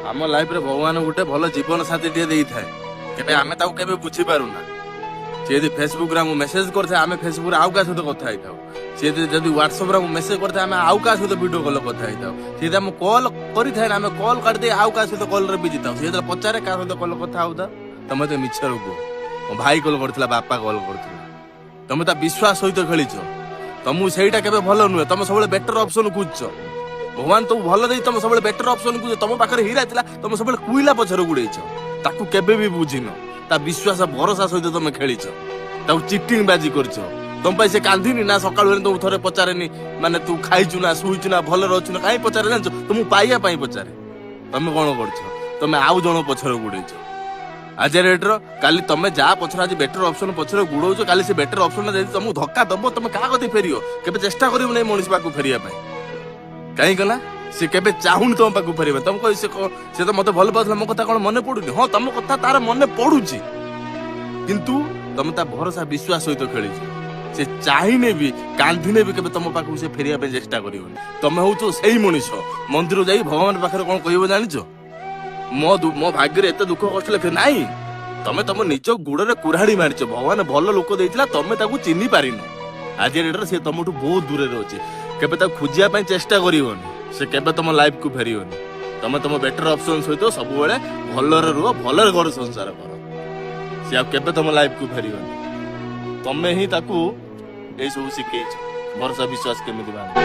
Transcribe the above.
ଆମ ଲାଇଫରେ ଭଗବାନ ଗୋଟେ ଭଲ ଜୀବନ ସାଥୀଟିଏ ଦେଇଥାଏ, କେବେ ଆମେ ତାକୁ କେବେ ବୁଝିପାରୁନା। ସେ ଯଦି ଫେସବୁକରେ ଆମକୁ ମେସେଜ କରିଥାଏ, ଆମେ ଫେସବୁକରେ ଆଉ କାହା ସହିତ କଥା ହେଇଥାଉ। ସେ ଯଦି ହ୍ୱାଟ୍ସଆପରେ ଆମକୁ ମେସେଜ କରିଥାଏ, ଆମେ ଆଉ କାହା ସହିତ ଭିଡ଼ିଓ କଲ୍ କଥା ହେଇଥାଉ। ସେ ଯଦି ଆମକୁ କଲ୍ କରିଥାଏ, ଆମେ କଲ୍ କାଟିଦେଇ ଆଉ କାହା ସହିତ କଲରେ ବିଜି ଥାଉ। ସେ ଯେତେବେଳେ ପଚାରେ କାହା ସହିତ କଲ୍ କଥା ହଉଥା, ତମେ ତ ମିଛରେ କୁହ, ମୋ ଭାଇ କଲ୍ କରିଥିଲା, ବାପା କଲ୍ କରିଥିଲା। ତମେ ତା ବିଶ୍ୱାସ ସହିତ ଖେଳିଛ। ତମକୁ ସେଇଟା କେବେ ଭଲ ନୁହେଁ। ତମେ ସବୁବେଳେ ବେଟର ଅପସନ ଖୋଜୁଛ। ଭଗବାନ ତମକୁ ଭଲ ଦେଇ ତମେ ସବୁବେଳେ ବେଟର ଅପସନ ଖୋଜୁଛ। ତମ ପାଖରେ ହୀରା ଥିଲା, ତମେ ସବୁବେଳେ କୁଇଲା ପଛରେ ଗୁଡେଇଛ। ତାକୁ କେବେ ବି ବୁଝିନ। ତା ବିଶ୍ୱାସ ଭରସା ସହିତ ତମେ ଖେଳିଛ, ତାକୁ ଚିଟିଂ ବାଜି କରିଛ। ତମ ପାଇଁ ସେ କାନ୍ଦିନି ନା, ସକାଳୁ ହେଲେ ତମକୁ ଥରେ ପଚାରେନି, ମାନେ ତୁ ଖାଇଛୁ ନା, ଶୋଇଛୁ ନା, ଭଲରେ ଅଛୁ ନା? କାହିଁ ପଚାରେ ଜାଣିଛ? ତମକୁ ପାଇବା ପାଇଁ ପଚାରେ। ତମେ କଣ କରୁଛ? ତମେ ଆଉ ଜଣ ପଛରେ ଗୁଡେଇଛ। ଆଜି ରେଟର କାଲି ତମେ ଯାହା ପଛରେ ଆଜି ବେଟର ଅପସନ ପଛରେ ଗୁଡଉଛ, କାଲି ସେ ବେଟର ଅପସନ ଯଦି ତମକୁ ଧକ୍କା ଦବ, ତମେ କାହା କତିକି ଫେରିବ? କେବେ ଚେଷ୍ଟା କରିବ ନାହିଁ ମଣିଷ ପାଖକୁ ଫେରିବା ପାଇଁ। କାହିଁକି ନା ସେ କେବେ ଚାହୁଁନି ତମ ପାଖକୁ ଫେରିବା। ତମେ କହିବ ସେ ତ ମତେ ଭଲ ପାଉଥିଲା, ମୋ କଥା କଣ ମନେ ପଡୁନି? ହଁ, ତମ କଥା ତାର ମନେ ପଡୁଛି, କିନ୍ତୁ ତମେ ତା ଭରସା ବିଶ୍ୱାସ ସହିତ ଖେଳିଛ। ସେ ଚାହିଁନେ ବି, କାନ୍ଦିନେ ବି କେବେ ତମ ପାଖକୁ ସେ ଫେରିବା ପାଇଁ ଚେଷ୍ଟା କରିବନି। ତମେ ହଉଛ ସେଇ ମଣିଷ, ମନ୍ଦିର ଯାଇ ଭଗବାନ ପାଖରେ କଣ କହିବ ଜାଣିଛ? ମୋ ଭାଗ୍ୟରେ ଏତେ ଦୁଃଖ କଷ୍ଟ ଲେଖେ ନାଇଁ। ତମେ ତମ ନିଜ ଗୋଡରେ କୁରାଢି ମାରିଛ। ଭଗବାନ ଭଲ ଲୋକ ଦେଇଥିଲା, ତମେ ତାକୁ ଚିହ୍ନି ପାରିନ। ଆଜି ଡେଟରେ ସେ ତମଠୁ ବହୁତ ଦୂରରେ ଅଛି। କେବେ ତାକୁ ଖୋଜିବା ପାଇଁ ଚେଷ୍ଟା କରିବନି। ସେ କେବେ ତମ ଲାଇଫକୁ ଫେରିବନି। ତମେ ତମ ବେଟର ଅପସନ ସହିତ ସବୁବେଳେ ଭଲରେ ରୁହ, ଭଲରେ ଘର ସଂସାର କର। ସେ ଆଉ କେବେ ତମ ଲାଇଫକୁ ଫେରିବନି। ତମେ ହିଁ ତାକୁ ଏଇସବୁ ଶିଖେଇଛ, ଭରସା ବିଶ୍ୱାସ କେମିତି ଭାଙ୍ଗେ।